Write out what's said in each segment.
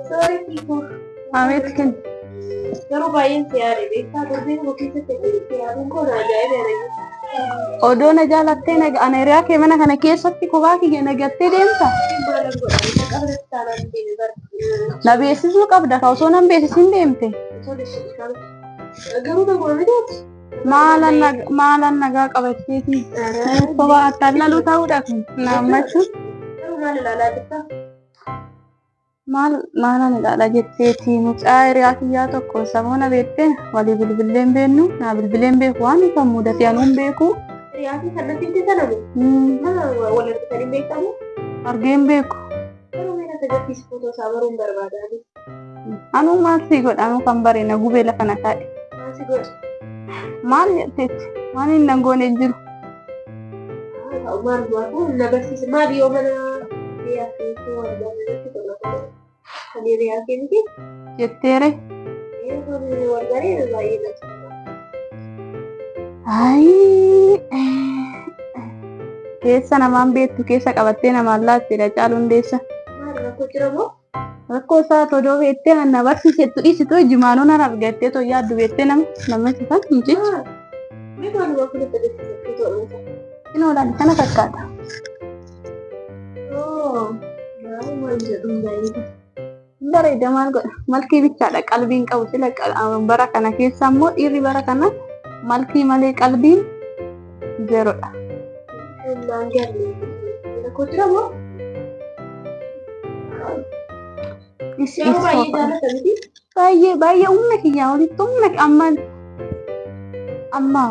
Sorry Kiikuu. Abeet kenna. Garuu baay'een si yaade beektaa torbee tokko keessatti akkasitti yaaduun koo na ajaa'ibe anayyuu. Odoo na jaalattee ana hiriyaa kee mana kana keessatti kophaa kiyya na gattee deemta. Maalan godha isa qabdatti taanaan deeme bara. Na beeksisuu qabda ka osoo nan beeksisin deemte. Osoo beeksisuu garuu naguma mitaati. Maalan nagaa qabatteeti. Kophaa attallaluu ta'uudha kun na ammachuun. Garuu maal ilaalaa jirta? Maal maalan ilaala jetteeti mucaa hiriyaa kiyyaa tokko samoona beektee walii bilbilee hin beeknu naa bilbilee hin beeku waan isa mudate anuu hin beeku. Hiriyaa fi kan natti himte sana moo? Nama wal argitanii hin beektamu? Argee hin beeku. Garuu mee natti agarsiisi footoo isaa baruun barbaada anis. Anuu maal sii godha anuu kan bare na gubee lafa na kaa'e. Maal si godhe? Maal jetteetti waan hin nan goone hin jiru. Haa ta'u maal go'atu na barsiisi maal yoo mana hiriyaa fi wal barreessatti tola tola. Kan hiriyaa kee miti? Jetteere. Ee wal baree baay'ee natti tola. Ayii keessa namaan beektu keessa qabattee namaan laattedha Caaluu Hundeessa. Maal rakkoo jira moo? Rakkoo isaa todoo beektee na barsiisettu dhiisitu jimaanuu nan argattee too yaaddu beektee nama namichi kan mucichi. Mee maaluma kun itti agarsiisa footoo isaa? Inoo laali kana fakkaata. Oo maaluma hin jedhu hin bareeda. Bareeda maal godha malkii bichaadha qalbiin qabu sila bara kana keessa immoo dhiirri bara kana malkii malee qalbiin zeeroodha. Naan galle. Rakkoo jira moo? Yeroo baay'ee jaalata miti? Baay'ee baay'ee humna kiyyaa olitti humna amma amma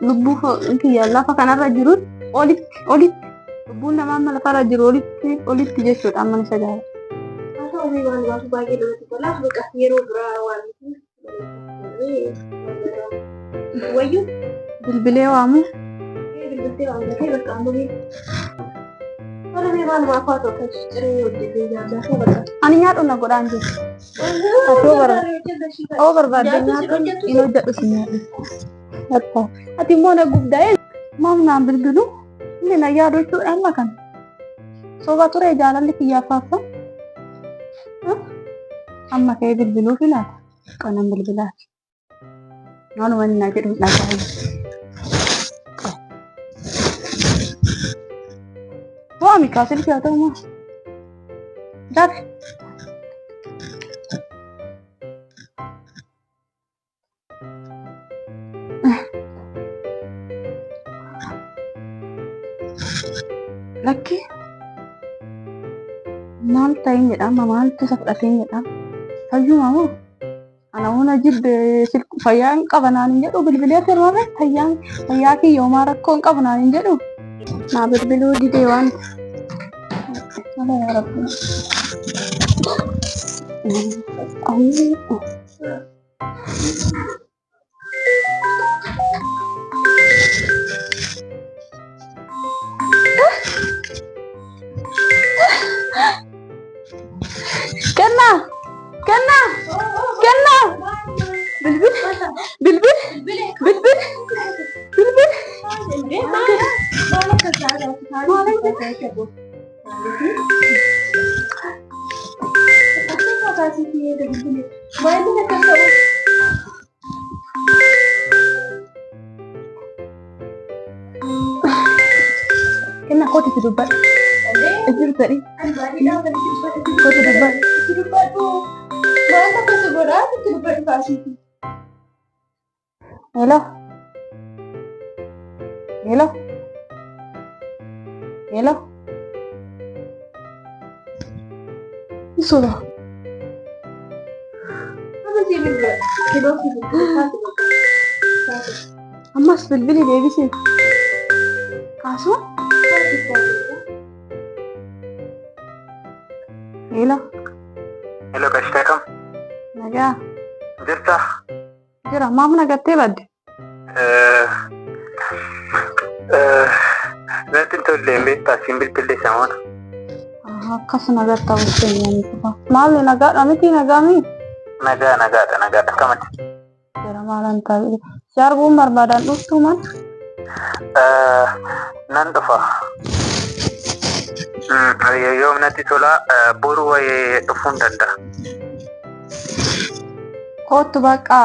lubbuu kiyya lafa kanarra jiru olitti olitti lubbuun namaa amma lafarra jiru olitti olitti jechuudha amma isa jaalladha. Haa ta'u mee waan baasu baay'ee namatti tola. Bakka yeroo biraa waan wayyu. Bilbilee waamu. Bilbiltee waan gatee bakka amma mee. Tola mee maal maaf haa ta'u kan ciree hojjetee nyaannaa bakka. Ani nyaadhu na godhaan jiru. Ati yoo barbaadde nyaadhu hin hojjedhu si nyaadhu. Akka ati immoo na gubdaa maaf naan bilbilu inni na yaadu jechuudha amma kana. Soba ture jaalalli kiyyaaf faaffa. Amma ka'ee bilbiluu filaata. Kanan bilbilaati. Waanuma inni naa jedhu dhaga'u. Waami kaa silkii haa ta'u moo? Dafi. Lakki maal ta'een jedhama maaltu isa fudhateen jedhama. Fayyuma moo? Ana huna jibbe silku fayyaa hin qaba naan hin jedhu bilbilee sirrarra fayyaan fayyaa kiyya homaa rakkoo hin qabu naan hin jedhu. Naa bilbiluu didee waan. Ala yaa Rabbi. Ayii. Kennaa! Kennaa! Kennaa! Bilbil! Bilbil! Bilbil! Bilbil! Kennaa kootu itti dubbadhu. Itti dubbadhi. Kootu dubbadhu. Hello. Hello. Hello. Soba. Ammas bilbili deebisi. Kaasuu? Hello. Hello, qashitee kam? Nagaa. Jirta? Jira. Maaf nagattee badde? Natti hin tolle hin beektaa siin bilbillee samoona. Akkas nagatta bulcheen qofa. Maali nagaadha miti nagaa mi? Nagaa nagaadha nagaadha akkamati? Jira maalan taa'e. Si arguun barbaadan dhuftuu man? Nan dhufa. Yoom natti tola boru wayii dhufuu hin danda'a. Kootu bakka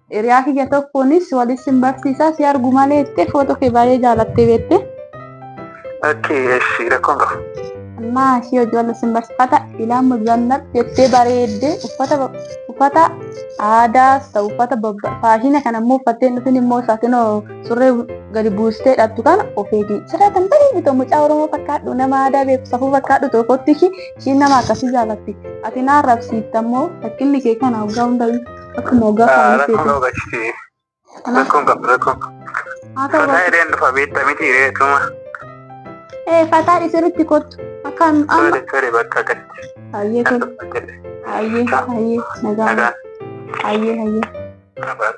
hiriyaa kiyya tokkoonis walis sin barsiisaa si argu malee jettee footoo kee baay'ee jaalattee beekte. Okay, eshi rakkoon qabu. Ammaa ishee hojii wal sin barsiifata ilaamu zannab jettee bareeddee uffata uffata aadaas ta'u uffata faashina kana immoo uffattee hin dhufin immoo isaatinoo surree gadi buustee hidhattu kana of eegi. Sirraatan bareedu mucaa Oromoo fakkaadhu nama aadaa beeku safuu fakkaadhu tokkotti ishii ishiin nama akkasii jaalatti. Ati na arrabsiifta immoo fakkinni kee kana hoggaa hundayyuu akkuma hoggaa faanii Rakkoon feetu. qabu gashti. Rakkoon qabu rakkoon qabu. Haa ta'u Fataa bakka. hidheen dhufa beektaa miti reetuma. Ee fataa sirriitti kottu. Akka amma. Tole tole bakka gashti. Hayyee Kan tole. dhufa jedhe. Hayyee hayyee nagaa. Nagaan. Hayyee hayyee. Nagaan.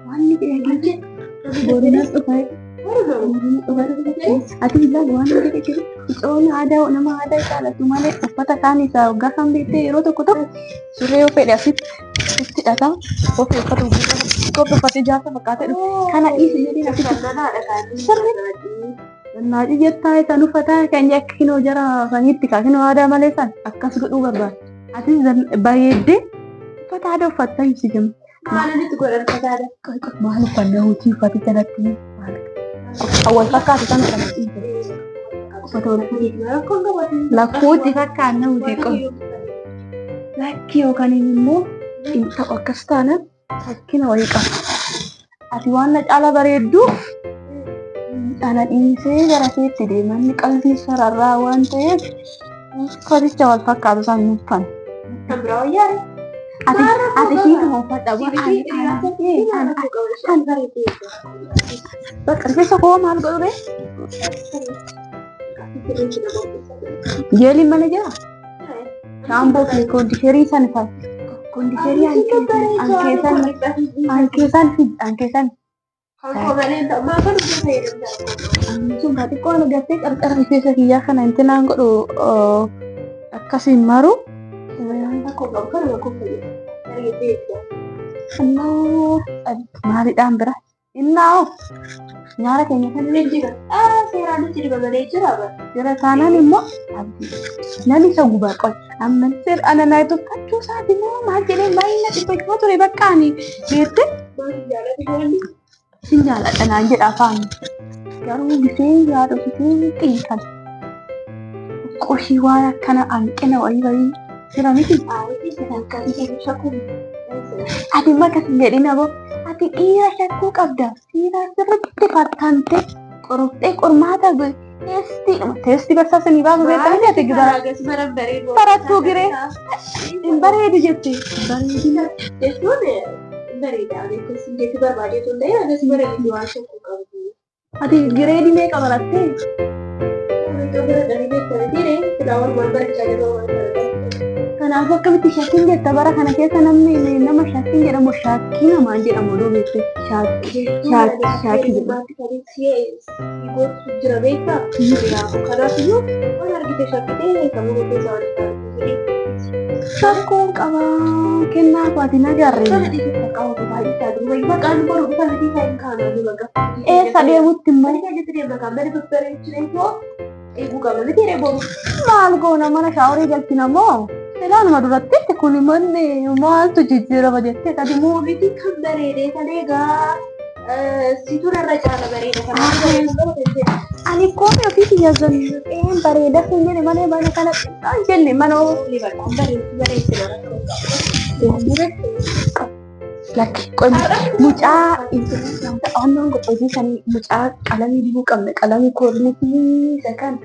Wanni jedhe borina dhufa. Ati ilaali waan jedhe jiru. Icoon aadaa nama aadaa jaalatu malee uffata kaan isaa hoggaa kan beektee yeroo tokko tokko surree yoo fedhe asitti itti hidhata. Kophee uffata kophee uffatee jaarsa fakkaatee dhufa. Kana dhiisi jedheen asitti sirrii. Naaci jettaa isaan uffataa kan yakkinoo jara saniitti kaakinoo aadaa malee san akkas godhuu barbaada. Atis bareeddee uffata aadaa uffattaa ibsi jenna. Maal inni godhan fataadha? Maal uffannaa hojii uffate jalatti maal wal fakkaatu sana kana dhiise. Uffata wal Rakkoon qabaatu. lakkuutti fakkaanna hojii qabu. Lakki yookaan immoo hin ta'u akkas taanaan rakkina wayii qaba. Ati waan na caala bareedduuf ana dhiisee gara keetti deemanni qalbii sararraa waan ta'eef uffaticha wal fakkaatu san hin uffanne. Kan biraa wayyaare. Ati ati hiikuma uffadha. Bakka rifeensa koo maal godhu ree? Jeeliin mana jira? Shaamboo fi koondisheerii san fa'a. Koondisheerii ankeessan fi ankeessan. Sun kaa xiqqoo argattee qarqara rifeensa kiyyaa kana intinaan godhu akkasiin maru. Annaa maalidhaan bira? Innaa nyaara keenya kan jira taanaan immoo namni isa gubaa qoy amma sir ana naa tuffachuu isaati moo maal jedhee baay'ina dhibbachaa ture bakka ani beekte sin jaaladha naan jedha afaan garuu bisee yaadu bisee xiinxala qoshii waan akkana hanqina wayii wayii jira miti ati makas jedhin aboo ati dhiira shakkuu qabda dhiira sirriitti fattante qoroftee qormaata teestii teestii barsaasanii baasu beektaa miti ati gibara barattuu giree hin bareedu jette bareedina Jechuun bareeda. Jechuu barbaadeetu hin ta'in agas bareedu waan shakkuu qabdu. ati gireedii meeqa barattee Kanaafuu akkamitti shakkiin jetta bara kana keessa namni nama shakkiin jedhamu shakkii namaan jedhamu oduu beekte shakkii shakkii jedhamu. Shakkuun qabaa kennaa kooti nagarre. Eessa deemutti immoo maal goona mana shaaworii galchina moo silaanuma duratti kun manni maaltu jijjiirama jettee tadi moo Miti kan bareedee kan egaa situ irra caala bareeda kan ani koomee ofii kiyya zanneen bareeda hin jenne malee mana kana xiqqaa hin jenne mana Lakki mucaa onnaan hojii sanii mucaa qalamii dibuu qabna qalamii koornitii isa kan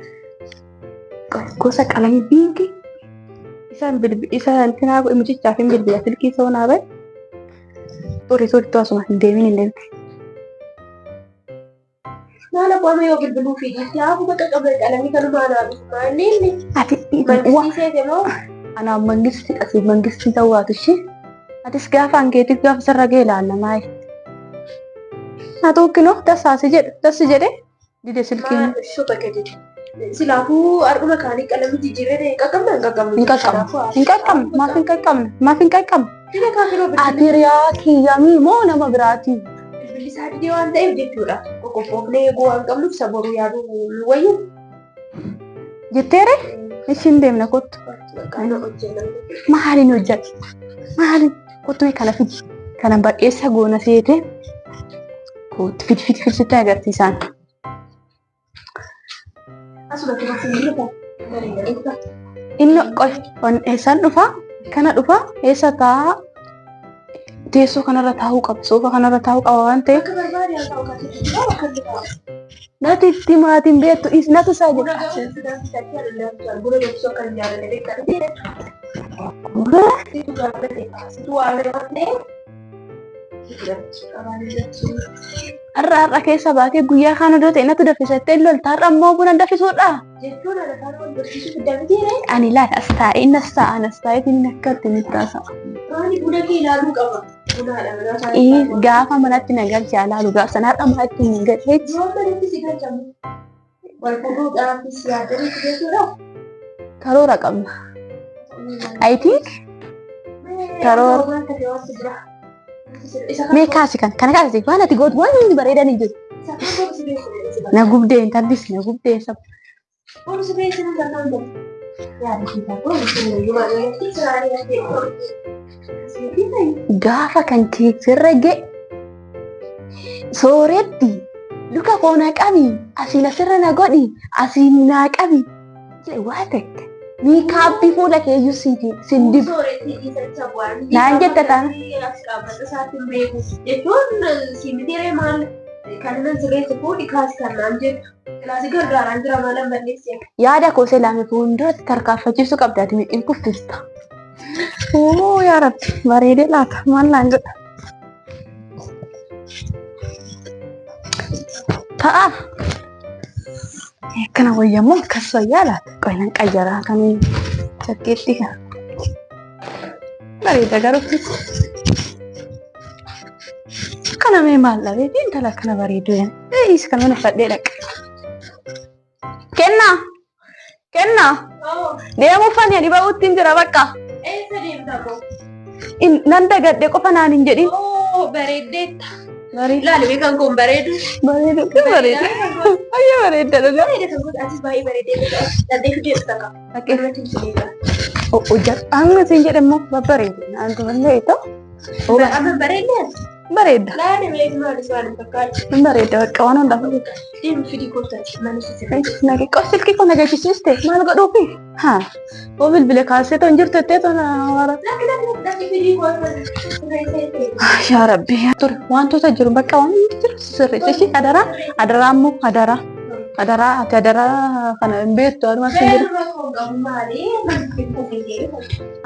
gosa qalamii biinkii isaan bilbi isa intinaa godhe mucichaaf hin bilbila silkii soonaa bahe turi turi asuma hin deemin hin deemin. Maal abbaa yoo bilbiluu fi yaafu bakka qabna qalamii kanumaa naa dhufu maalli inni Ati mangistii moo anaa mangistii asii mangistii ta'uu baatu ishee atis gaafa ankeetiif gaafa sirra ga'e ilaalla maayi. Haa tokkinoo tasaasi jedhu tassi jedhe dide silkiin. maal ishoo bakka jedhe. Silaafuu har'uma kaanii qalamii jijjiirree qaqqabna hin qaqqabnu. Hin qaqqabne hin qaqqabne maaf hin qaqqabne maaf hin qaqqabne. Dida kaafiroo bilbilli Ati riyaa kiyyamii moo nama biraatii? bilbilli isaa didee waan ta'eef jechuudha. Qoqqophoofnee eeguu waan qabnuuf isa boruu yaaduu nu wayyu. Jetteere ishiin deemna kottu. Maaliin hojjedha? Maaliin kottu mee kana fidi. Kana badheessa goona seete kottu fidi fidi fidi sitti agarsiisaan. Inni eessaan dhufa? Kana dhufa? Eessa taa'a? Teessoo kanarra taa'uu qaba. Soofa kanarra taa'uu qaba waan ta'eef. Nati itti maatiin beektu natu isaa jedha. Har'a har'a keessa baatee guyyaa kaan odoo ta'e natu danfisa jettee lolta. Har'a immoo buna danfisuudha. Ani laal as taa'ee inni as taa'a as taa'eetiin inni akka ittiin itti haasa'a. Gaafa manatti na galche alaalu gaafa sana har'a manatti hin galche. Karoora qabna. I think karoora. Mee kaasi kan kana kaasi waan ati gootu waan inni bareedan hin jiru. Na gubdee intallis na gubdee sab. Gaafa kan kee sirra ga'e sooretti luka koo na qabi asiin asirra na godhi asiin naa qabi jedhe waa takka miikaappii fuula keeyyuu sin dibu. Naan jette taana. Yaada koo selaame fuulduratti tarkaanfachiisuu qabda ati miidhin kuffista. Oo yaa Rabbi bareedee laata maal naan jedha. Ta'a. Akkana wayyamoo akkas wayyaa laata? Qoy nan qayyaraa kamiin jakkeetti kana. Bareeda garuu. Akkana mee maal dhabeeti intala akkana bareedu yan. Eeyis kan mana uffadhee dhaqa. Kennaa! Kennaa! Deemuu uffani ani ba'uutti hin jira bakka. Nan dagadhe qofa naan hin jedhin. Bareeddeetta. Bareedu. Ilaali mee kan kun bareedu. Bareedu. Bareedu. Ayya bareedda dhugaa. Bareeda kan kun atis baay'ee bareedee. Dhaldhee fidee dhufta qaba. Hojjadhu. Amma siin jedhe immoo babbareedu. Naan tumallee ta'u. Amma bareedne. Bareedda. Laani mee maalis waan hin fakkaatu. Bareedda bakka waan hundaaf. Deemi fidii koottaati mana sisirra. Qos silkii koo nagachisiiste maal godhuufi? Haa. Oo bilbile kaasee toon jirtu jettee toon wara. Lakki lakki lakki fidii koottaati. Yaa Rabbi. Ture wantoota jiru bakka waan hundi jiru sirreessa. Ishii adaraa adaraa immoo adaraa adaraa ati adaraa kana hin beektu anuma sin jedhu.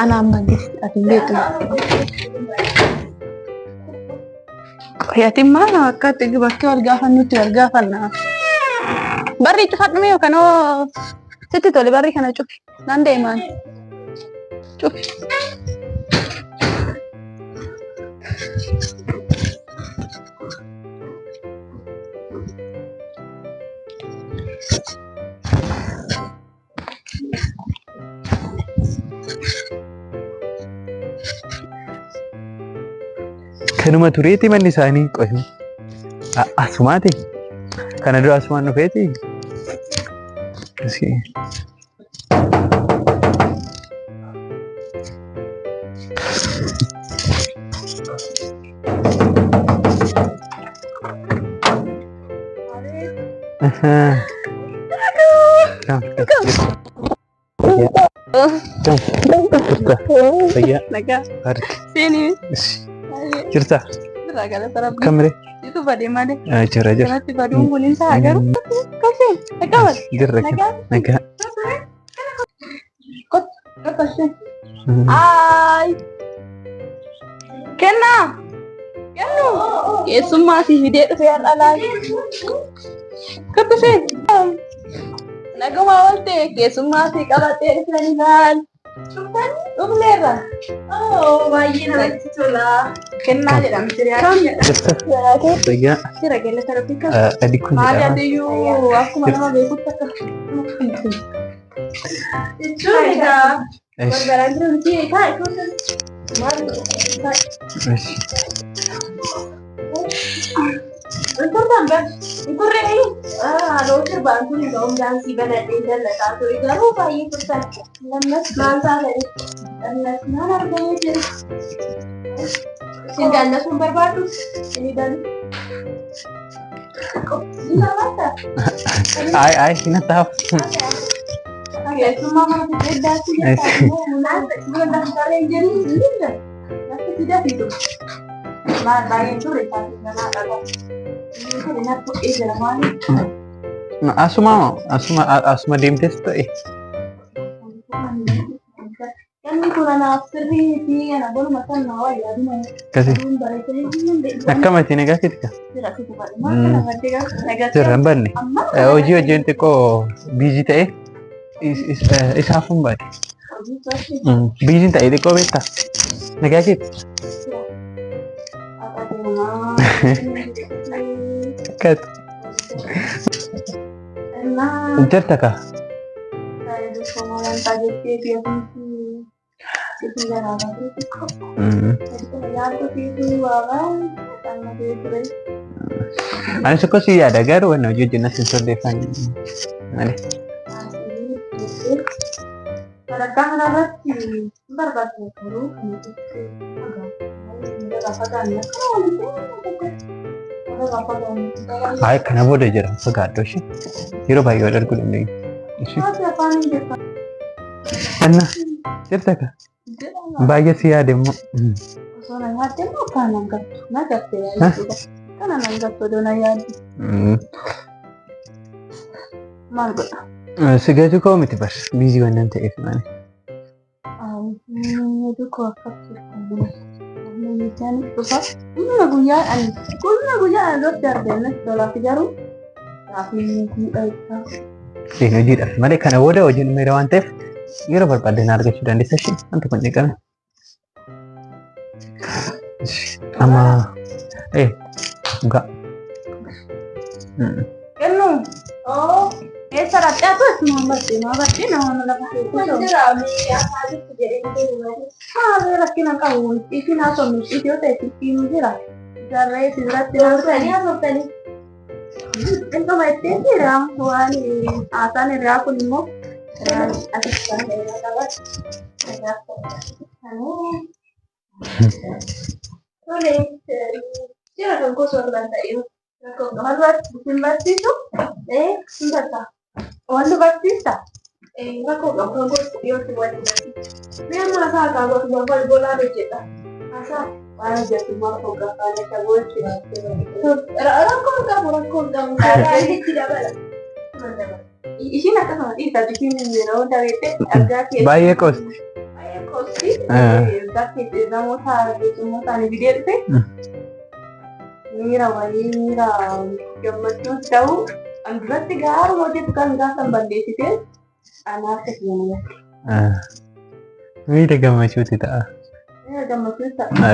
Anaan bangeessi ati hin beektu. Qoyati maal akka itti bakkee wal gaafannutti wal gaafanna. Barri cufadhu mee yookaan sitti tole barri kana cufi. Nan deemaan. Cufi. Kanuma tureeti manni isaanii qohi. Asumaati. Kana dura asumaan dhufeeti. Iski. Kam? Kam? Jirta. Fayyaa. Nagaa. Harki. Seenii. Jirta. Biraa galata Rabbi. Kamire? Situ badee malee. Jira jira. Kanatti baduun kun hin ta'a garuu. Koseen. Dhaqqabas. Jirra. Nagaa. Nagaa. Kottu. Kottu. Aay. Kennaa. Kennu. Keessummaa si fidee dhufee har'a laal. Kottu seen. Naguma oolte keessummaa si qabattee dhufanii laal. Dhufneerra. Baay'ee namatti tola. Kennaa jedhamti riyaadhaan jedhama. Jirta. Fayyaa. Jira galata Rabbi kan. Adii kun Maali jedhama. ati iyyuu akkuma nama beekutti akka. Jechuun egaa Eesh. barbaraan jiru miti kaa Maali? Eesh. Inturtaan bar inturree haaloo sirbaan kun ga'uun daansii banadhee jallataa ture garuu baay'ee turtan. Lammas Maal taatanii? lammas maal argamee jira? Isin daannasuun barbaadu? Inni daanu. Ni barbaaddaa? Ay ay natti hafu. Keessummaa mana fixee daansii jettaa immoo munaan buna daftaree hin jedhin ni jira. Natti fida fidu. Maal baay'een turre taatee ganaa dhagaa. Inni kun natti bu'ee jira maali? Asuma asuma asuma deemtes ta'e. Namni kun anaaf sirrii fi ana boluma kan na wayyaa dhuma. Akkasii. Aduun bareedee hin beeku. Akkamati nagaa keetika? Jira situ baadhi. Maal kana baddee gaafa Sirra hin banne. Amma Hojii hojiin xiqqoo biizii ta'e isaaf hin baane. hojii to'achi Biiziin ta'e xiqqoo beektaa? Nagaa keeti? akka deemaa. Akkati. Innaa Jirta kaa? dukkana jettee beekumsi sitti garaagaraa xiqqoo. Yaaddu fiituu waabaa kan ture. Anis akkasii si yaada garuu wanna hojii hojii natti hin tolleeffan malee. Sadarkaa kanarratti hin barbaachisu garuu kan itti fagaanne akkana walitti walirraa fagaanne. Ay kana booda jira fagaadhu ishee yeroo baay'ee wal arguu dandeenya. Ishee. Haati afaan hin jirtu. Anna jirta kaa? Baay'ee si yaade immoo. Osoo na yaadde immoo akkaan nan gattu. Na gatte yaaddu. Kana nan gattu odoo na yaaddu. Maal godha? Si gatu koo miti bar biizii wannan ta'eef malee. Hedduu koo akkas jirtu. Namni dhufa. Dhuma guyyaa ani dhuma guyyaa ani irratti arganne tolaaf garuu gaafii miidhagsaa. Isheen hojiidhaaf malee kana booda hojiin meera waan ta'eef yeroo barbaadde na argachuu dandeessa ishee wanta kun dhiqame. Amma dhugaa. Kennu eessa dhaqxee atu asuma baddee maa baddee nama lafa keessa. Jira mee afaanitti jedhee deemu malee. Maal rakkina qabu icciitiin haasofnu icciitii yoo ta'e icciitiin jira. Jarree si biratti Haasofanii haasofanii. Dhuma ittiin jira waan haasaan hiriyaa kun immoo Asitti kan ta'e qaban. Tole jira kan gosa waan ta'eef rakkoo qaba. wal hin barsiisu hin barta. Wal barsiista. Rakkoo qabu kan gosa dhiyootti waliin barsiisa. Mee amma haasaa kaawwatu wal bolaan hojjedha. Haasaa Waan hojjetu maal hoggaa isa gochi. Rakkoo qabu rakkoo qabu. Itti dabala. Ishiin akkasuma dhiisa ishiin yeroo dabeette argaa keessa. Baay'ee qoosti. Baay'ee qoosti. Argaa keessa namoota keessummoota ani fidee dhufe. Miira wayii miira gammachuu ta'u an duratti gaaruma hojjetu kan gaafa balleessite anaaf akkasuma. Miira gammachuuti ta'a. Miira gammachuu ta'a.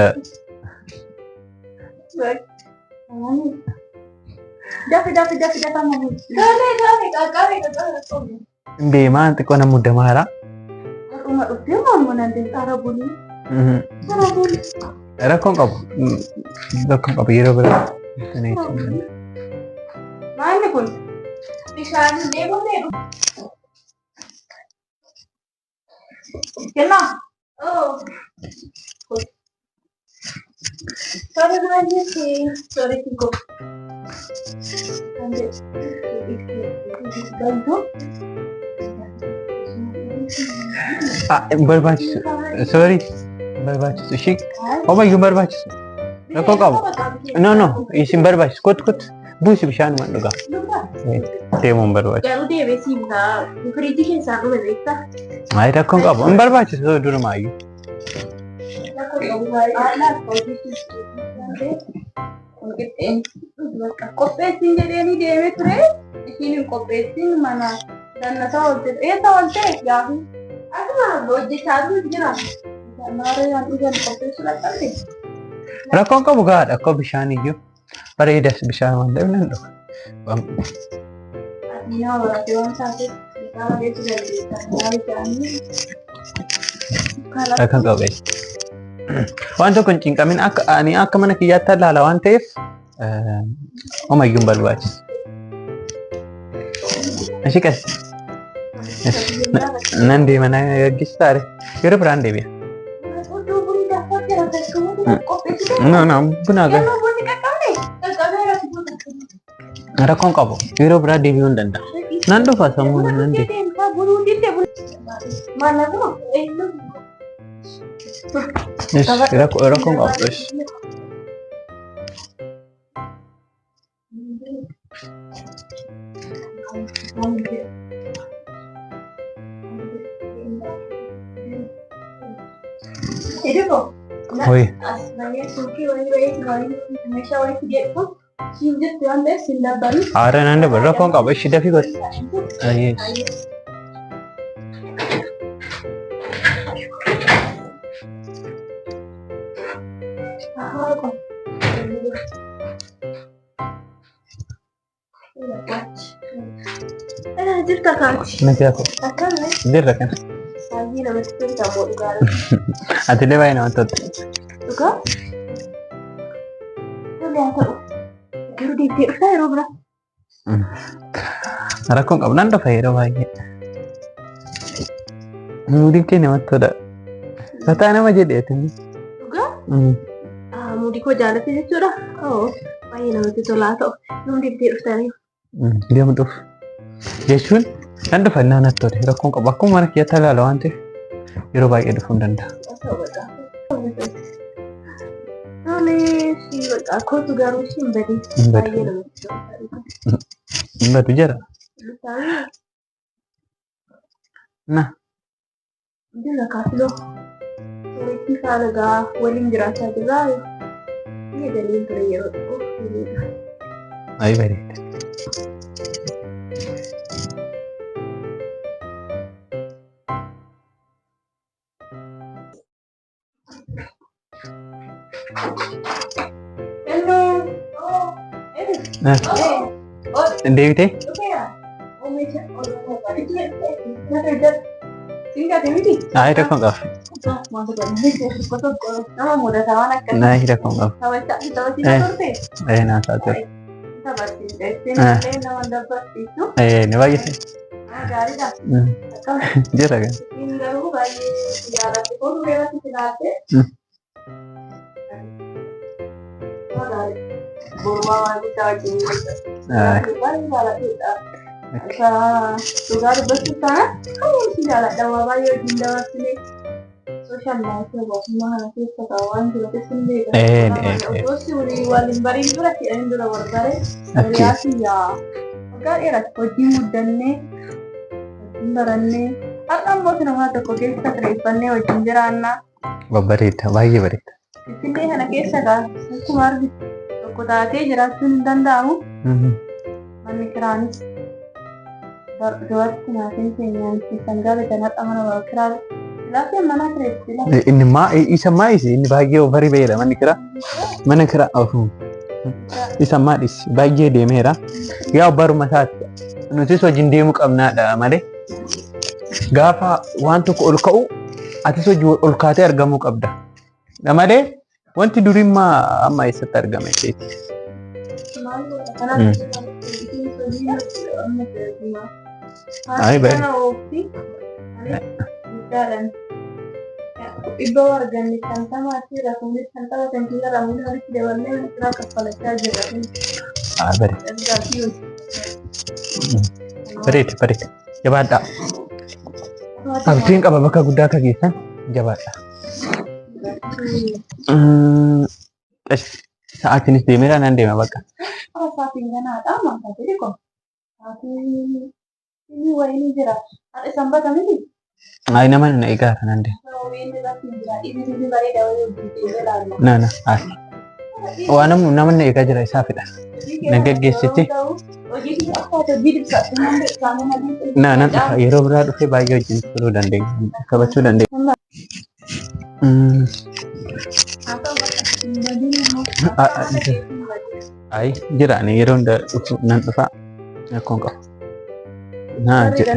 Dafi dafi dafi dafi amma bulchi. Tole tole qaqqabe qaqqabe. Deemaa xiqqoo nama muddamaara. Har'uma dhuftee maammoo nan deemsa bulii. Hara bulii. Rakkoon qabu. Rakkoon qabu yeroo biraa. Maalli kun? Bishaan deemuu Kennaa. Oh. Sorry, baay'ee sorry kiko. Bantuu. Barbaachisu. Sorry. Barbaachisu. Ishee homayyuu barbaachisu. Rakkoo qabu. No no isin barbaachisu. Kottu kottu. Buusi bishaan man dhugaa. Deemuun barbaachisu. Garuu deebee siin ta'a. Firiijii keessaa dhume beektaa? Ay rakkoon qabu. Hin barbaachisu durumaayyuu. Rakkoo qabu baay'ee. Qopheessiin jedheeni deemee ture. Ishiin hin qopheessiin mana dannasaa hojjeta. Eessa ooltee gaafi? Akkuma hojjechaa jira. Maaree waan dhugan qopheessuu dadhabde. Rakkoon qabu gahaadha. Akkoo bishaan iyyuu bareedas bishaan waan ta'eef nan dhuga. Ati nama barattee waan taateef isaa bareechuu dandeessa. Bishaanii. Rakkoon qabu. Waan tokko hin cinqamin akka ani akka mana kiyyaatti ilaala waan ta'eef Homayyuu hin barbaachisu. Ishii qas. Nan deema na gaggeessitaa ree. Yeroo biraan deebi'a. No, no, buna gaa. Rakkoon qabu. Yeroo biraa deebi'uu hin danda'a. Nan dhufa sammuu nan deema. Rakkoon qabu. Hoi. Aara nan dabalu rakkoon qabu. Ishi dafii godhi. Yes. Jirta kaati. Natti hafu. Akkami? Jirra kana. Baay'ee namatti tolta ammoo dhugaadha. Atillee baay'ee namatti tolta. Dhugaa? Tole haa ta'u. Garuu deebitee dhuftaa yeroo biraa? Rakkoon qabu nan dhufa yeroo baay'ee. Muudiin kee namatti tola. Fataa nama jedheetin. Dhugaa? Muudii koo jaalatte jechuudha? Oo baay'ee namatti tola haa ta'u. Yoom deebitee dhuftaa? Deemu dhufu. Jechuun nan dhufa innaa natti tole. Rakkoon qabu akkuma mana kiyyatti ilaala waan ta'eef yeroo baay'ee dhufuu hin danda'a. Tole ishii bakka kootu garuu ishii hin badin. Hin badu. Baay'ee namatti tola. Hin badu jira. Na. Jira kaafiloo. Sooretti faana gaa waliin jiraachaa jirra. Biyya galiin ture yeroo xiqqoo. Ayi bareeda. Hello. Deebitee? Ayi rakkoon qabu. Ayi rakkoon qabu. Naa ta'a ture. Ni baay'ise. Jira kan. Dhugaa dubbachuuf taana kan si jaaladha waa baay'ee wajjin dabarsine sooshaal laayifii hawaasummaa kana keessa ta'a waan jiruufis hin beekan. Otoo si waliin bariin dura jedhanii dura wal bare hiriyaa kiyyaa waggaa dheeraatti wajjin guddannee wajjin barannee har'a immoo sinuma tokko keessa kireeffannee wajjin jiraannaa. Babbareeda baay'ee bareeda. Finfinnee kana keessa gaa akkuma argitu tokko taatee jiraachuun hin danda'amu. Manni kiraanis dubartii maatiin keenyaan sangaa bitan har'a mana kiraa laafee mana kireessi. Inni maa isa maa isi inni baay'ee ofarii ba'eera manni kiraa mana kiraa ofu isa maa dhisi baay'ee deemeera yaa baruma isaatti nutis wajjin deemuu qabnaadha malee gaafa waan tokko ol ka'u atis wajjin ol kaatee argamuu qabda malee wanti durimmaa amma eessatti argame jeeti. Ay, baay'ee. Dhibba arganne shantamaa fi rakuunis shantama kan killa ramuun walitti daballee kiraa kaffalachaa jirra. Bareeda. Bareeda bareeda. Jabaadhaa. Abdiin qaba bakka guddaa akka geessan jabaadha. Sa'aatiinis deemeera nan deema bakka. Sa'aatiin ganaadha maal ta'e kun? Sa'aatiin inni wayii jira. Haadha sanbata miti? Ayi nama na eegaa nan deema. Na na waan nama na eegaa jira isaa fedha. Na geggeessiti. Na nan dhufa yeroo biraa dhufee baay'ee wajjin turuu dandeenya. Taphachuu dandeenya. Ayi jira ani yeroo hunda dhufu nan dhufa rakkoon qabu. Na jira.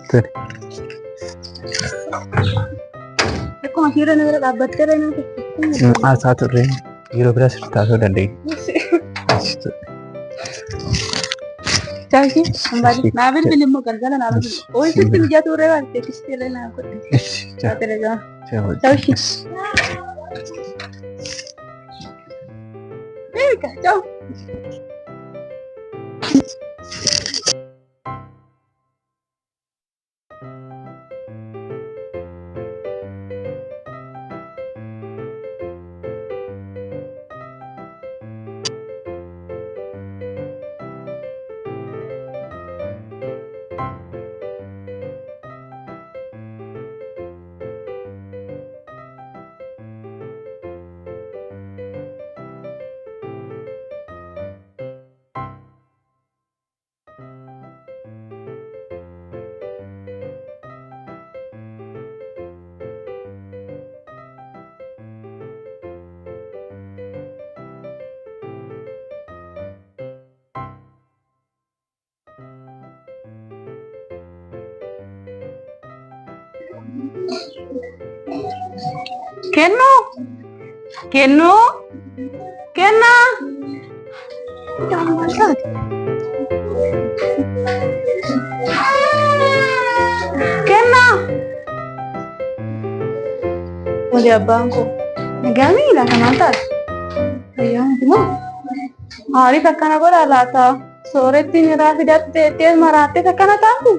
Tole. Akkuma asirra na bira dhaabbattee nama Haasaa turre Yeroo biraa sirriitti haasa'uu dandeenya. Chaawishii hambaadhi. Naa bilbili immoo galgala naa bilbili. Ooyi sitti mijaatu irree waan teekistii illee naa godhe. Telegiraam. Chaawishii. Beeka chaaw. Kennuu kennuu kennaa. Maal taate? Kennaa. Wali abbaan koo nagaa miila ka maal taate? Fayyaa miti moo? Maaliif akkana godha laata? Sooretti miraa fidattee ettee maraattee akkana taatu?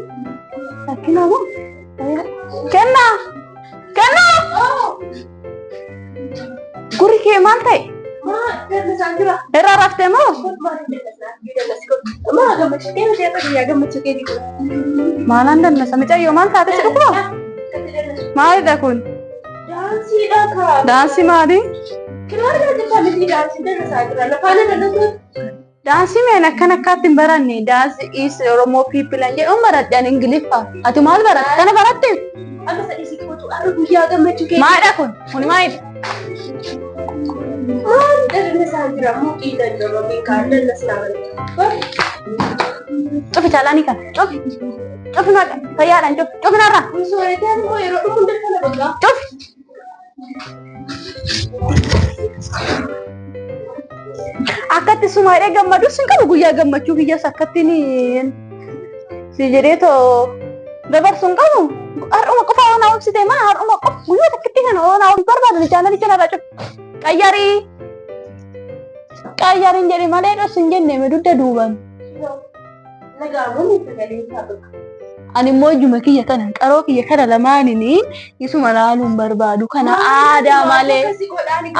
Rakkina moo? Kennaa! Kennaa! Gurri kee maal ta'e? Irraa raftee moo? Maalaan dannasa? Mucayyoo maal taate si dhukkuba? Maalidha kun? Daansii maali? Daansii meen akkan akkaatti hin baranne. Daansii is Oromoo people an jedhuun baradhe ani Ingiliffa. Ati maal baratte? Kana baratte? Maalidha kun? Kuni maalidha? Cufi chaalaanii kana. Cufi. Cufi maqa. Fayyaadhaan cufi. Cufi narraa. Cufi. Akkatti sumaadhee gammadus hin qabu guyyaa gammachuu kiyyas akkatti ni si jedhee too dabarsu hin qabu. Har'uma qofa oonaa obsite maa har'uma qofa guyyaa takkitti kana oonaa obsi barbaadu jaalali jala irraa cufi. Qayyarii qayyariin jedhe malee dhos hin jenne dugda duuban. Ani immoo ijuma kiyya kana qaroo kiyya kana lamaaniin isuma laaluun barbaadu kana aadaa malee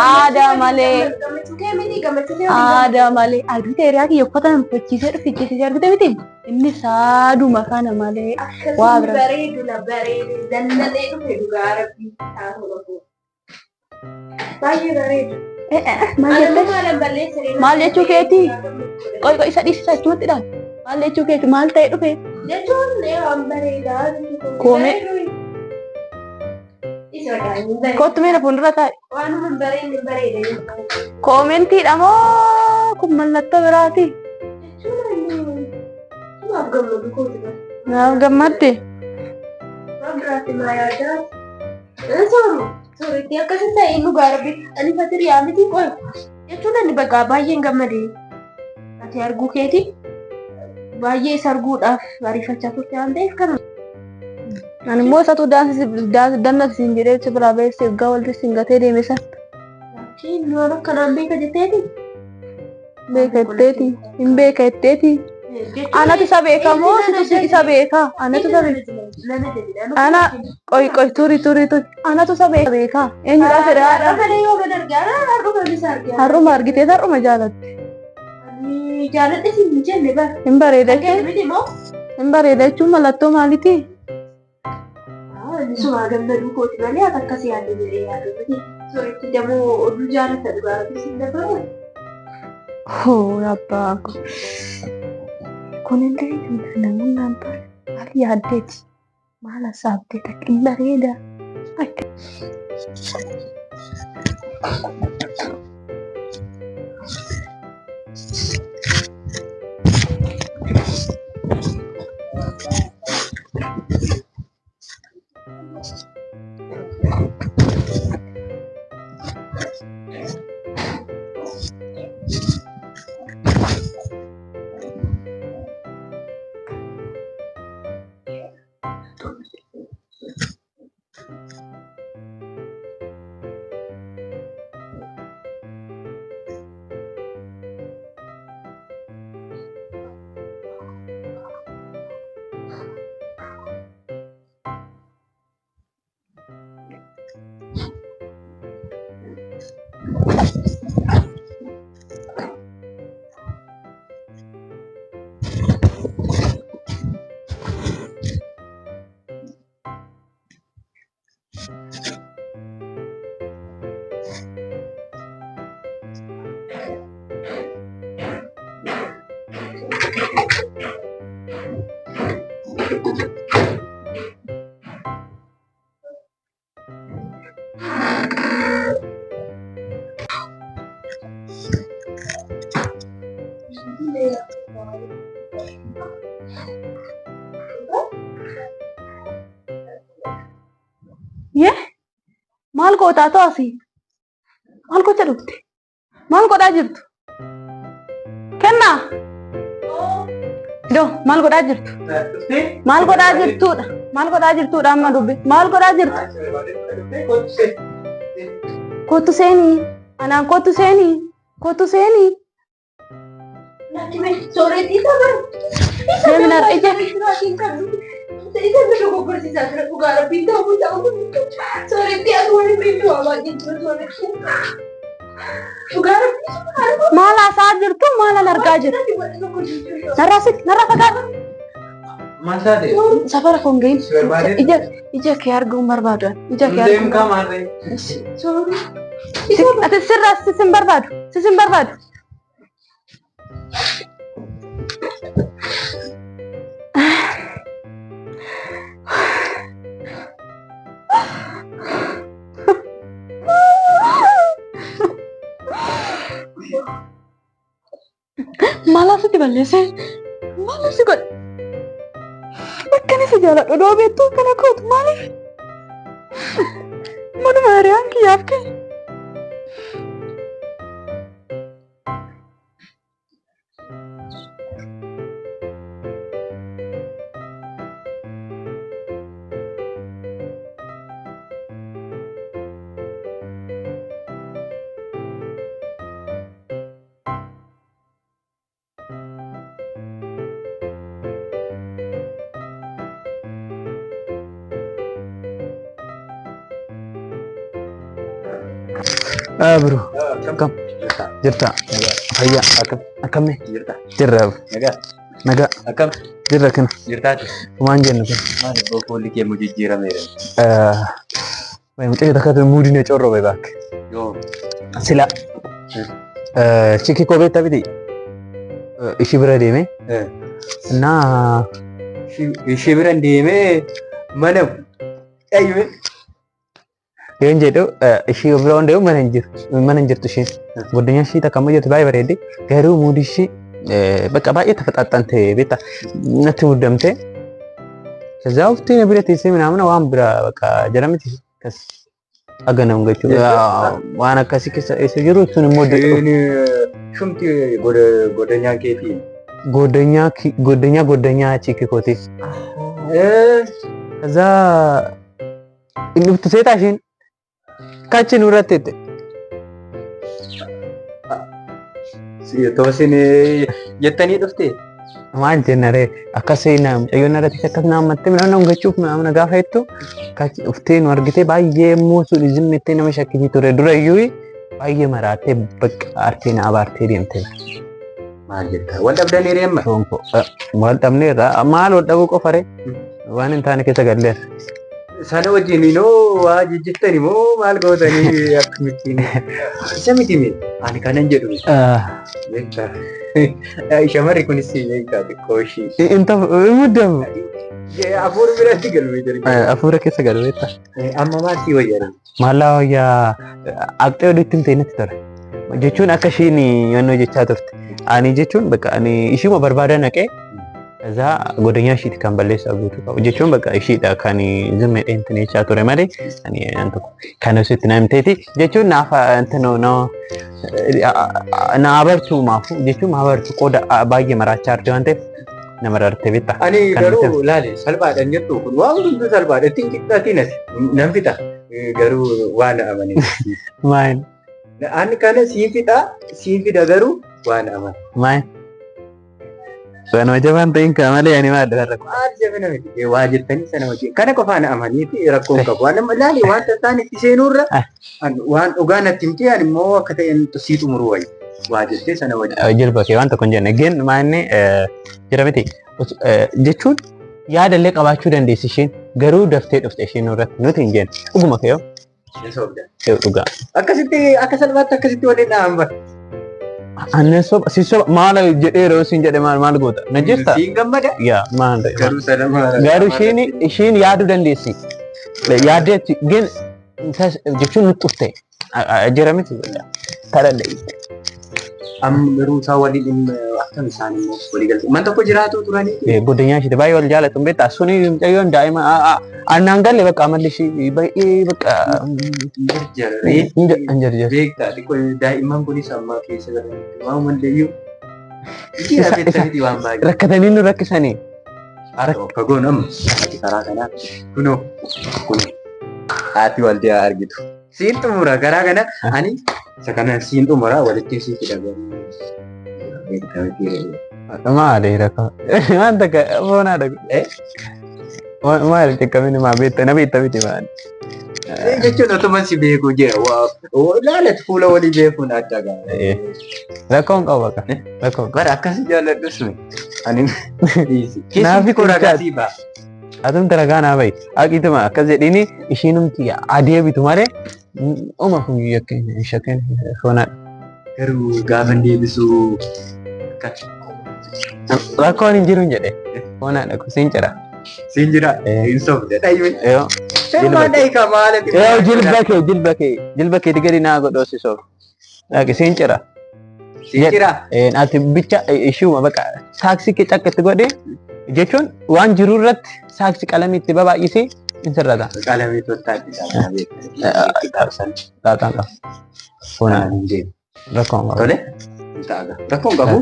aadaa malee aadaa malee aduu ta'e kiyya uffata na uffachiisee dhufe jettee argite miti inni saaduma kana malee waa bira. Bareedu na bareedu dannatee dhufe dhugaa rabbii taatoo baay'ee bareedu. Maal jettee? Maal jechuu keetii? Qoy qoy isa dhiisisa achumatti dhaal. Maal jechuu keeti? Maal ta'e dhufe? Jechuun waan bareedaa. Koomee. Kottu mee na fuuldura taa'i. Waanuma hin bareedne bareeda. Koomentiidha moo kun mallattoo biraati? Jechuun sumaaf gammadu kooti bara. Naaf gammadde. Waan biraatti maa yaadaa? Sooru. Sooretti akkasitti ta'e dhugaa rabbi ani fatiriyaa miti qoy. Jechuun ani bakka baay'een gammade. Ati arguu keeti baay'ee isa arguudhaaf ariifachaa turte waan ta'eef kana. Ani immoo isatu daansii jedhee si biraa beeksise waggaa walitti siin gatee deeme san. Laakiin waan akkanaan beeka jetteeti. Beeka jetteeti. Hin beeka jetteeti. Anatu isa beeka moo situ isa beeka? Anatu isa beeka. Ana qoy qoy turi turi turi. Anatu isa beeka. Eenyudha fedha haadha? Har'uma argitee har'uma jaalatte. Jaaladhe siin hin jenne bara. Hin bareeda jechuun. Hin bareeda jechuun mallattoo maaliiti? Sumaa gammaduu kooti malee ati akkas yaadde jedhee yaadu miti. Sooretti demoo oduu jaalata dhugaa rabbi siin dabalu. Hoo abbaa ko. Kunillee namoonni naan taane maal yaaddeeti? Maal hasaabdee takka hin bareeda? Akka. Yee maal gootaa ta'u asii? Maal gocha dhufte? Maal godhaa jirtu? Kennaa? Iddoo maal godhaa jirtu? Maal godhaa jirtuudha? Maal godhaa jirtuudha amma dubbi? Maal godhaa jirtu? Kottu seenii. Anaan kottu seenii. Kottu seenii. Sooretii isa bara. Deemina ija. Isa bira dogoggorsiisaa jira dhugaa rabbiin ta'uu ta'uu. Sooretii ati waliin beektu waa baay'ee jira sooretii. Dhugaa rabbiin. Maal haasaa jirtu? Maal an argaa jiru? Narraa siqi. Narraa fagaadhu. Maal taate? Safara koo hin gahin. Si barbaadee? Ija ija kee arguun barbaadu. Ija kee Deem arguun kaa maarree. Ati sirraa sisin barbaadu. Sisin barbaadu. Maal asitti balleessee? Maal asi godhe? Akkan isa jaaladhu odoo beektuu akkana gootu maaliif? Manuma hiriyaan kiyyaaf kee. Bro, akkam jirta? Fayyaa Akkam akkamni jirta? jirra Nagaa nagaa akkam jirra kana jirtaati? waan jennu kun Maal ibboo fuulli kee immoo jijjiirameera? mucayyoo takka muudii na corrobe baak Yoo sila chiki koo beektaa miti ishii bira deeme እና ishee bira deemee mana qayyime yoon jedhu ishii bira waan deemu mana hin jiru mana hin jirtu isheen goddanyaa ishii takka ammoo jirtu baay'ee bareeddi garuu muudii ishii bakka baay'ee tafaxaxxante beektaa natti muddamte ከዛ ውስጥ bira teessee ምናምን waan bira በቃ jedhamti kas aganamu jechuudha waan akkasii keessa eessa jiru sun immoo Shumti goddanyaa keetii. goddanyaa goddanyaa goddanyaa chiiki kooti ከዛ inni dhuftu seetaa isheen kachi nurratti jette Toosin jettanii dhufte? Maal jenna ree akkas mucayyoon irratti akkas naammattee midhaan nama gachuuf nama gaafa jettu kachi dhuftee nu argitee baay'ee immoo sun zimmettee nama shakkisii ture dura iyyuu baay'ee maraattee bakka aartee na abaartee deemte. Maal jetta? Wal dhabdanii reemma? Tonko wal dhabneerra maal wal dhabuu qofa ree waan hin taane keessa galleerra. Sana wajjin inoo waa jijjiirtani moo maal gootanii akkamittiin? Isa miti mee? Ani kanan jedhu miti. Beektaa. Shamarri kunis beektaa xiqqoo ishii. Inta muddamu. Afuur biratti galmee jira. Afuura keessa galmeetta. Amma maal sii wayyaa? Maallaa wayyaa aqxee walitti hin ta'e natti tola. Jechuun akka ishiin yannoo jechaa turte. Ani jechuun bakka ani ishiima barbaada naqee ከዛ ጎደኛ ishiiti kan balleessaa guutuu qabu jechuun bakka ishiidha kan zimma dheentine jechaa ture malee ani kan asitti na himteeti jechuun naaf እንትን ነው na abartuu maafu jechuun abartuu qooda baay'ee maraachaa arge waan ta'eef Nama rartee beektaa. Ani Kan garuu laali salphaadhaan jettu kun waan hundumtuu salphaadha. Ittiin qixxaatiin as nan fixa. Garuu waan amane. Maal Ani kana siin fixa siin fida garuu waan amane. maal. Sanuma jabaan ta'in kaa malee ani maal irra. Maal jabina miti waa jettanii sana wajjin kana qofaan amaniiti rakkoon qabu. Waan nama laali wanta isaan itti seenuurra waan dhugaa natti himtee ani immoo akka ta'een sii xumuruu wayya. Waa jettee sana wajjin. Jilba kee waan tokko hin jenne. Gin maanni jira miti jechuun yaadallee qabaachuu dandeessi isheen garuu daftee dhufte isheen nurratti nuti hin jenne. Dhuguma kee yoo dhugaa. Akkasitti akka salphaatti akkasitti waliin dhahan bara. Annan soba si soba maal jedhee yeroo siin jedhe maal maal goota? Na jirta? Siin gammada. Yaa maal ta'e? Garuu sana maal. Garuu isheen isheen yaaduu dandeessi. Yaaddeetti gin jechuun nutti dhufte. Jira miti kadhadhe. Amma garuu isaa waliin akkam isaan immoo walii galte. Man tokko jiraatu turanii. Godinyaa ishee baay'ee wal jaalatu beektaa suni mucayyoon daa'ima annaan galle bakka amalli ishee baay'ee bakka Jarjaree. hin jarjarre. Beektaa xiqqoo daa'imman kunis amma keessa galanitti waan hundayyuu. Jira beektaa miti waan baay'ee. Rakkatanii nu rakkisanii. Haa ta'u akka goonu amma ati karaa kanaa kunoo kun haati waldiyaa argitu. Siin xumura karaa kana ani isa kana siin xumura walitti sii fida garuu. Beektaa miti. Maali rakkoo? Waan takka foonaa dhagu. Maali xiqqamini maa beekta na beekta miti maali. Jechuun otuma si beeku jira. Laalatti fuula walii beekuun adda gaara. Rakkoon qabu bakka. Rakkoon. Bara akkasi jaalladhu sun. Ani dhiisi. Naafi Keessi ragaa sii ba'a. Atumti ragaa naa bahi. Haqituma akkas jedhini ishiinumti adeebitu malee uma kun yakkeen shakkeen foonaa. Garuu gaafa deebisu akka Rakkoon hin jiru hin jedhe. Foonaa dhaku siin cira. siin jira hin sobde dhayyuu. Yoo Sirmaan dhayi maalati. yoo jilba kee jilba kee jilba kee gadi naa godhoosisoof. Dhaqi siin cira. Siin jira. Ati bicha ishiuma bakka saaksii kee cakkatti godhe jechuun waan jiru irratti saaksii qalamii itti babaay'isee hin sirrata. Qalamii toltaatti qabsan. Xaaxaan qaba. Foonaa rakkoon qaba. Tole. Rakkoon qabu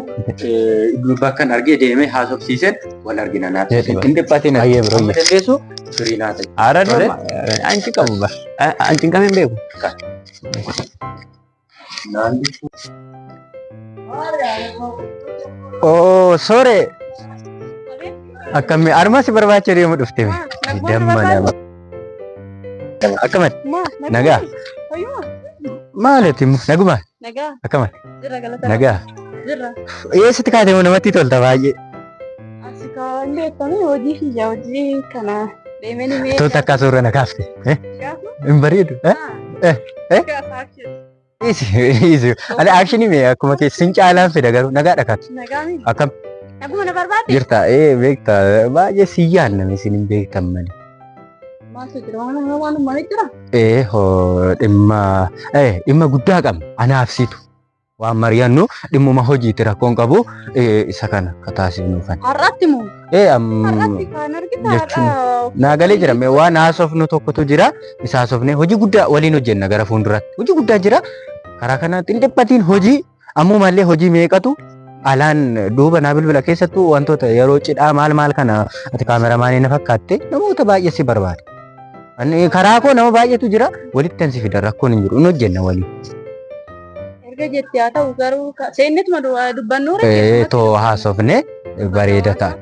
bakkan argee deemee haasofsiiseen wal argina naaf. Hin dhiphatin. Ayyee biroo. Amma dandeessu firii naa ta'e. Ara dhuma anci qabu ba. Anci hin qabeen beeku. Oo sore akkamii arma si barbaacha deemu dhufte damma nama. Akkamati nagaa maalati naguma Nagaa. akkamati Jirra galata. nagaa Jirra. eessatti kaatee namatti tolta baay'ee. Asi kaan beekame hojii kiyya hojii kana deemee ni meeshaa. Tolta akka suuraa na kaafte. Hin bareedu. Easy easy. Ani akshinii mee akkuma keessin caalaan fida garuu nagaa dhakaatu. Nagaa miti. Akkam Naguma na barbaadde. jirta beekta baay'ee si yaadname isin hin beektan malee. Maaltu jira? Waan waan malee jira. Hoo dhimma dhimma guddaa qabna anaaf situ waan mari'annu dhimmuma hojiiti rakkoon qabu isa kana akka taasifnuufan. Har'aatti moo? Har'aatti kan argita Jechuun har'a. naa galee jira mee waan haasofnu tokkotu jira isa haasofnee hojii guddaa waliin hojjenna gara fuulduraatti hojii guddaa jira karaa kanatti hin dhiphatiin hojii ammumallee hojii meeqatu alaan duuba naa bilbila keessattuu wantoota yeroo cidhaa maal maal kana ati kaameramaanii na fakkaatte namoota baay'ee si barbaada. Ani karaa koo nama baay'eetu jira walitti ansi fida rakkoon hin jiru hin hojjenna waliin. Erga jettee haa ta'u garuu seennetuma dubbannu Too haasofne bareeda ta'a.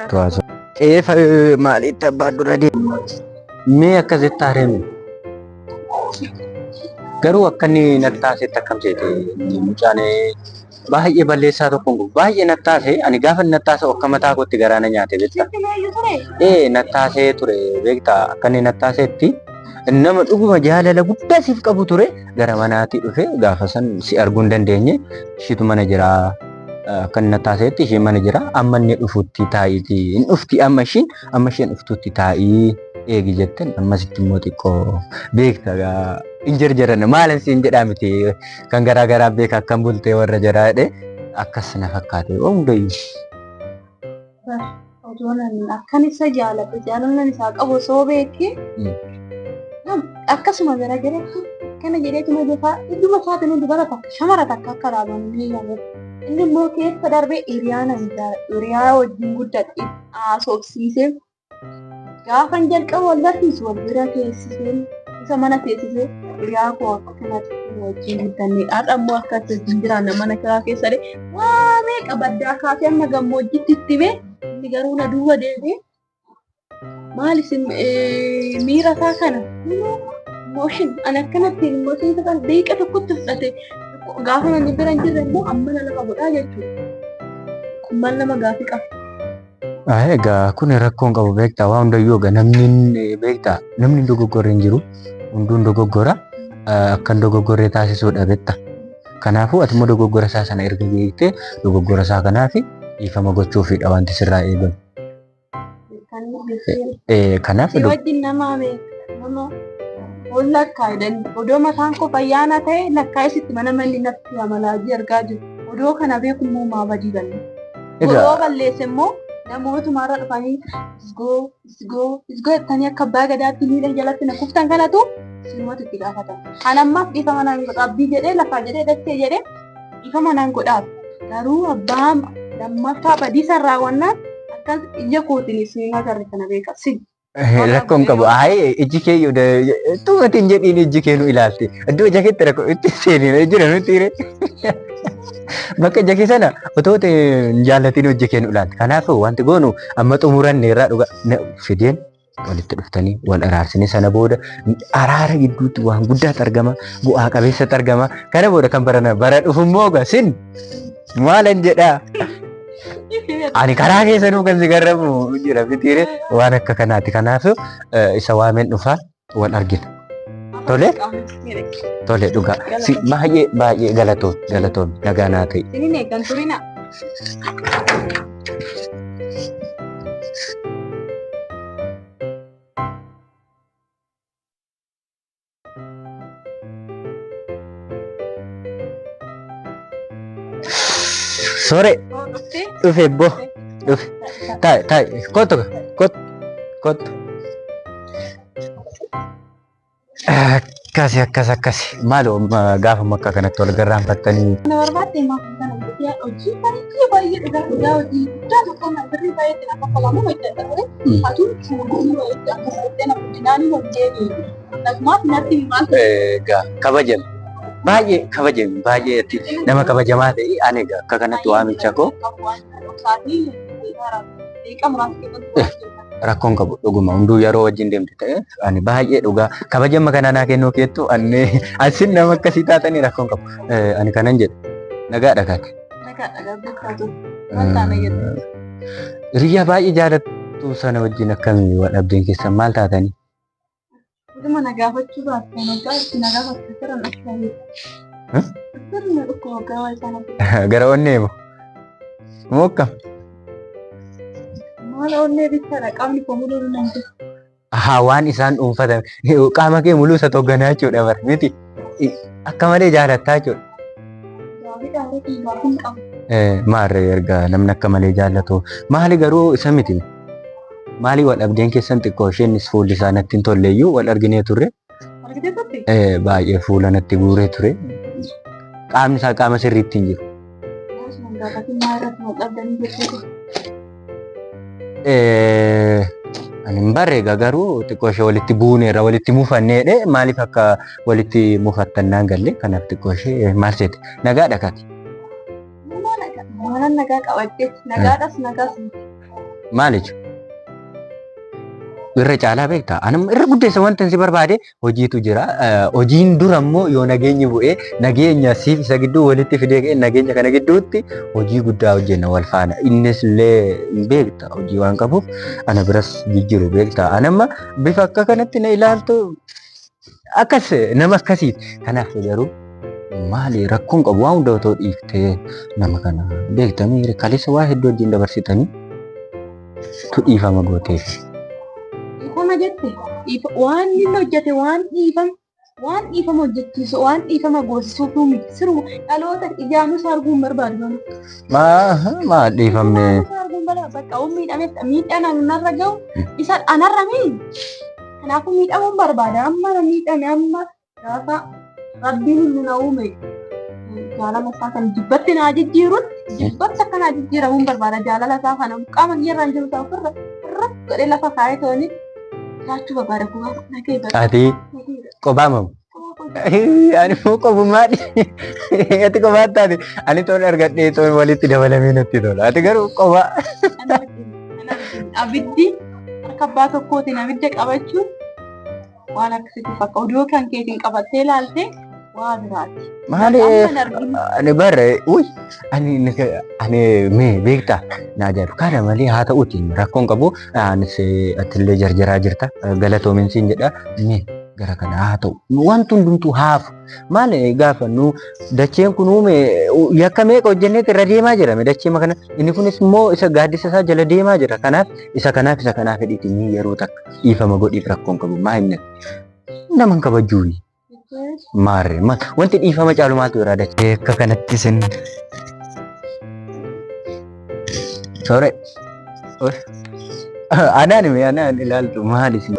Too haasofne. Qeefa maalitti abbaan dura deema? Mee akkasitti hareeme? Garuu akka inni nattaasetti akkam seete mucaan baay'ee balleessaa tokko hin qabu. Baay'ee nattaase ani gaafa nattaase akka mataa kootti garaa na nyaate beektaa. Nattaasee ture beektaa akka inni nattaasetti nama dhuguma jaalala guddaa siif qabu ture gara manaatti dhufe gaafa san si arguu hin dandeenye ishiitu mana jira akka inni nattaasetti isheen mana jira amma inni dhufutti taa'iiti hin dhufti amma ishiin amma isheen dhuftutti taa'ii eegi jetten ammasitti immoo xiqqoo beekta gaa hin jarjaran maalan siin jedhaa miti kan garaa garaa beeka akkam bultee warra jaraa jedhe akkas na fakkaate hundayyuu. Otoon akkan isa jaalladhu jaalallan isaa qabu osoo beekee akkasuma gara garatti kana jedheetuma jefaa idduma isaatiin dubara takka shamara takka akka laaban ni yaadatu. Inni immoo keessa darbee hiriyaa nan jaalladhu. Hiriyaa wajjin guddadhe haasofsiisee gaafan jalqaba wal barsiisu wal bira teessisee isa mana teessisee hiriyaa koo akka kanatti wajjin guddanne har'a immoo akkatti wajjin jiraanna mana kiraa keessa waa meeqa baddaa kaasee amma gammoojjitti itti himee inni garuu na duuba deemee maal isin miira isaa kana mooshin ani akkanatti mooshin isa kana daqiiqa tokkotti fudhate gaafa namni bira hin jirre immoo amma nama godhaa jechuudha. Amman nama gaafii qaba. Egaa kun rakkoo hin qabu beektaa waa hundayyuu egaa namni beektaa namni dogoggorre hin jiru hunduun dogoggora akkan dogoggorre taasisuudha beektaa. Kanaafuu ati immoo dogoggora isaa sana erga beektee dogoggora isaa kanaaf dhiifama gochuufidha wanti sirraa eegamu. Kanaaf Si wajjin nama nama ol lakkaa'edhan odoo mataan koo fayyaana ta'e lakkaa'isitti mana manni natti amalaajii argaa jiru. Odoo kana beeku immoo maa badii galle. Odoo balleesse immoo namootumarra dhufanii isgoo isgoo isgoo jettanii akka abbaa gadaatti miila jalatti na kuftan kanatu sinumatu itti gaafatama. An ammaaf dhiifama naan godha abbii jedhee lafaa jedhee dachee jedhee dhiifama naan godhaaf. Garuu abbaan lammaffaa badii san raawwannaan akkas ija kootiin isin agarre kana beeka. Sin Rakkoon qabu. Ayi ijji kee tuumati hin jedhiin ijji kee nu ilaalte. Iddoo ija keetti rakkoo itti seenee jira nuti hire. Bakka ija kee sana otoo hin jaallatiin hojii kee nu ilaalte. Kanaafuu wanti goonu amma xumuranne irraa dhuga fideen walitti dhuftanii wal araarsine sana booda araara gidduutti waan guddaatu argama bu'aa qabeessatu argama. Kana booda kan barana bara dhufummoo egaa sin maalan jedhaa. Ani karaa keessanuu kan si garramu jira mitiire waan akka kanaati. Kanaaf isa waameen dhufaa wal argina. Tole? Tole dhugaa. Si baay'ee baay'ee galatoom galatoom nagaa naa ta'i. Sinin eeggan turina. Sore dhufe bo dhufe. Taa'i taa'i kottu kottu kottu. Akkasi akkas akkasi maaloo gaafa akka kanatti wal garraanfattanii. Na barbaadde maaf kana godhee hojii baay'ee baay'ee dhugaa dhugaa hojii guddaa tokko na birrii baay'eetti na kaffalamu hojjedha ture. Atuun fuudhuu baay'eetti akka fuudhee na guddinaan hojjeeni. Akkasumas natti maal Egaa kabajame baay'ee kabajame baay'ee nama kabajamaa ta'e ani egaa akka kanatti waamicha koo rakkoon qabu dhuguma hunduu yeroo wajjin deemte ta'e ani baay'ee dhugaa kabajama kana naa kennuu keettu ani asin nama akkasii taatanii rakkoon qabu ani kanan jedhu nagaadha kaate. Hiriyaa baay'ee jaalattu sana wajjin akkamii wal dhabdeen keessan maal taatanii? Utuma na gaafachuu baatte waggaa itti na gaafatte sirra na dhukkuba. Sirri na dhukkuba waggaa waa isaan hafe. Gara onnee moo? Moo akkam? Maal onnee bittaadha qaamni koo muluu nan jiru. Ahaa waan isaan dhuunfatan qaama kee muluu isa togganaa jechuudha bara miti akka malee jaalattaa jechuudha. Gaafii dhaabee kun gaafii hin qabu. Maarree erga namni akka malee jaallatu maali garuu isa miti maali wal dhabdeen keessan xiqqoo isheenis fuulli isaa natti hin tolleeyyuu wal arginee turre Argitee turte? Baay'ee fuula natti guuree ture qaamni isaa qaama sirriitti hin jiru. Naasuma gaafatiin maa irratti wal dhabdanii jechuudha. Ani hin barre egaa garuu xiqqoo ishee walitti buuneerra walitti mufanneedhe maaliif akka walitti mufattan naan galle kanaaf xiqqoo ishee maal seete nagaadha kaati. Maalan nagaa qabadde nagaadhas nagaas miti. Maal jechuudha? Irra caalaa beektaa? Anam irra guddeessa wanta si barbaade hojiitu jira. Hojiin dura immoo yoo nageenyi bu'ee nageenya siif isa gidduu walitti fidee ka'e nageenya kana gidduutti hojii guddaa hojjenna wal faana. Innis illee hin beekta hojii waan qabuuf ana biras jijjiiru beekta. Anamma bifa akka kanatti na ilaaltu akkas nama akkasiiti. Kanaaf garuu maali rakkoon qabu waan hunda otoo dhiiftee nama kana beektamii kaleessa waa hedduu wajjin dabarsitanii tu dhiifama gooteef. Dhiifama jette waan inni hojjete waan dhiifama hojjechiisu waan dhiifama goosisuuf miti siruma dhaloota ijaanus arguun barbaadu mana. Maa dhiifamne? Ijaanus arguun barbaadu bakka uun miidhameef miidhaan anarra gahu isa anarra mii kanaafuu miidhamuun barbaada amma na miidhame amma gaafa rabbiin inni na uume Jaalala isaa kan jibbatti naa jijjiiruun jibbatti akka naa jijjiiramuun barbaada. Jaalala isaa kana qaama kiyyarraan jiru isaa ofirra irra godhee lafa kaa'ee tooni jiraachuu barbaada. Kugaa nagee barbaada. Ati kophaa mamu. Ani immoo qofummaadhi. Ati kophaa taate ani toon argadhee toon walitti dabalamee natti tola. Ati garuu kophaa. Abiddi harka abbaa tokkootiin abidda qabachuun waan akkasitti fakkaata. Oduu kan keetiin qabattee ilaalte waa biraati. Maali Amma hin arginu. ani barre uy ani ani mee beektaa naa jedhu kana malee haa ta'uutiin rakkoon qabu anis atillee jarjaraa jirta galatoomin siin jedha mee gara kana haa ta'u wanti hundumtuu haafu maali gaafa nu dacheen kun uume yakka meeqa hojjenneet irra deemaa jira dachee kana inni kunis immoo isa gaaddisa isaa jala deemaa jira kanaaf isa kanaaf isa kanaaf hidhiiti ni yeroo takka dhiifama godhiif rakkoon qabu maa hin nama hin kabajuu. Maarree wanti dhiifama caalu maaltu jira dachee akka kanatti isin. Soore. Anaan mee anaan ilaaltu maal isin.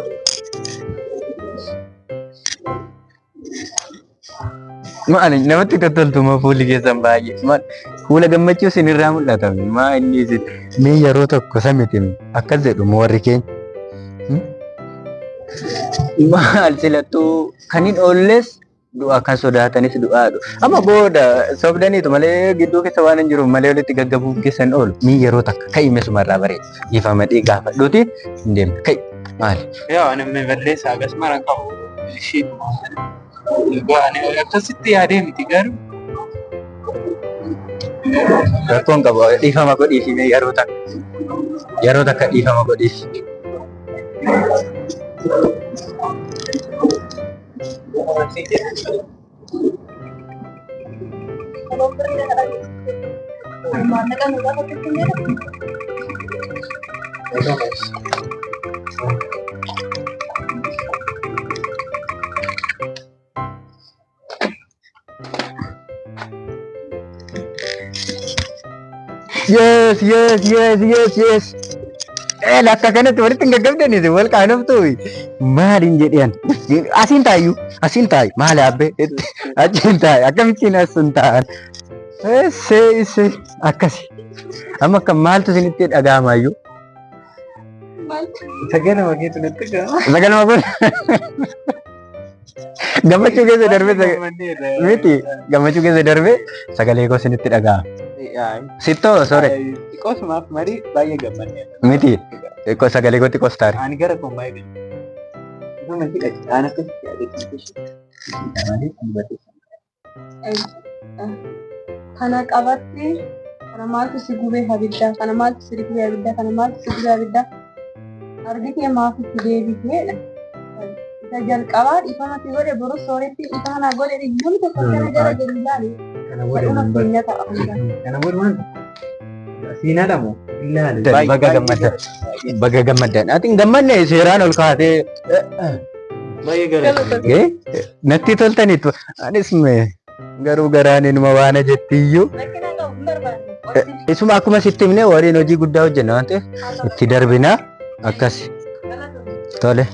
Maali namatti tottoltu moo fuulli keessan baay'ee maal fuula gammachuu isin irraa mul'ata maa inni isin mee yeroo tokko samiti akkas jedhu moo warri keenya. Maal silattuu kan hin oolles du'a kan sodaatanis du'aadha. Amma booda sobdaniitu malee gidduu keessa waan hin jiruuf malee walitti gaggabuuf keessa hin oolu. Mii yeroo takka ka'i mesumarraa bareeda. Dhiifama dhii gaafadhuuti hin deemtu. Ka'i maali? Yaa ani balleessaa akkasuma ran qabu ishiidhuma. Ani akkasitti yaadee miti garuu Rakkoon qabu dhiifama godhiifi mee yeroo takka. Yeroo takka dhiifama godhiif. Maallaqa nu gaafatu hin jedhu. Yes, yes, yes, yes, yes. Lakka kanatti walitti hin gaggabdaniiti wal qaanoftu. Maaliin jedhan asiin taayyu asiin taayi maali abbe achiin taayi akkamittiin as hin taa'an. Essee essee akkasi. Amma akka maaltu isinitti dhaga'amaayyuu? Sagaluma keetu natti ga'a. Sagaluma kun gammachuu keessa darbee miti gammachuu keessa darbee sagalee koo isinitti dhaga'ama. Sittoo sore Xiqqoosumaaf marii baay'ee gammanneerra. miti xiqqoo sagalee koo xiqqoos taare. Ani gara koo baay'ee gammanneerra. Nama hidhati aan akkasitti yaadatti Kana qabattee kana maaltu si gubee abidda kana maaltu si gubee abidda kana maaltu si gubee abidda argitee maaf itti deebiteedha. Isa jalqabaa dhiifama si godhe boru sooretti dhiifama naa godhe iyyuu tokko kana gara gadi ilaali. Kana booda Fedhuma nan keenya ta'a hunda. Kana booda waan siin haadhamu ilaali. Baga gammaddan. Baga gammaddan. Ati hin gammanne seeraan ol kaatee Baay'ee galatoomi. Natti toltaniitu. Anis mee garuu garaan inuma waana jettiyyuu. Rakkina qabu hin barbaanne. Isuma akkuma sitti himne waliin hojii guddaa hojjenna waan ta'eef itti darbina akkas tole.